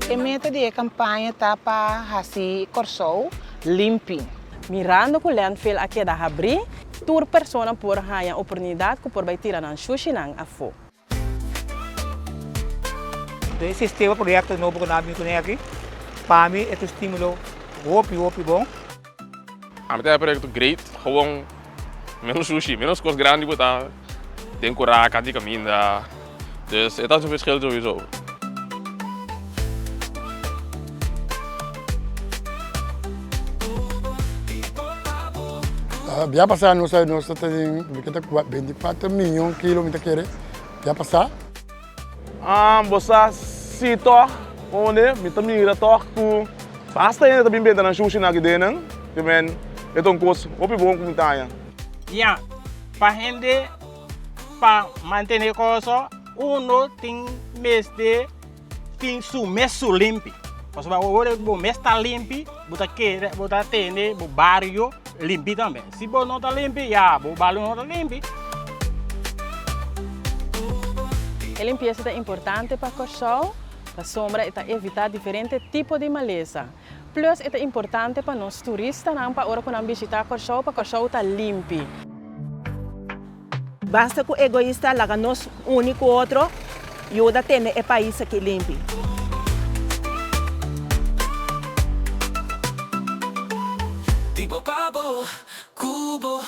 E meta di e kampaña ta pa hasi Kòrsou limpi. Mirando ku landfill a keda habrí, tur persona por haña oportunidat ku por bai tira nan shushinan afó. E sistema proyecto nobo cu nan a bin cune aki, pa mi e ta un stimulo hopi hopi bon. Ami ta e proyecto great, gewoon menos sushi, menos cos grandi cu ta den cura kant di caminda, dus e ta haci un verschil sowieso. Bia pasá nos a nos ta tin 24 miyon kilo mi ta kere bia pasá. Ah, bo sa si tòg, onde mi ta mira tòg ku basta hende ta bin benta nan shushi na aki den nan, te men e ta un kos hopi bon ku mi ta haña. Ya, pa hende pa mantene koso uno tin mester tin su mes su limpi, pasobra ora bo mes ta limpi bo ta kere bo ta tene bo bario limpi tambe, si bo no ta limpi ya bo bario no ta limpi. E limpiesa ta importante pa Kòrsou pasobra e ta evitá diferente tipo di malesa. Plus e ta importante pa nos turistanan pa ora ku nan bishitá Kòrsou pa Kòrsou ta limpi. Basta ku egoista laga nos uni ku otro yuda tene e pais aki limpi. Di bo pa bo, ku bo.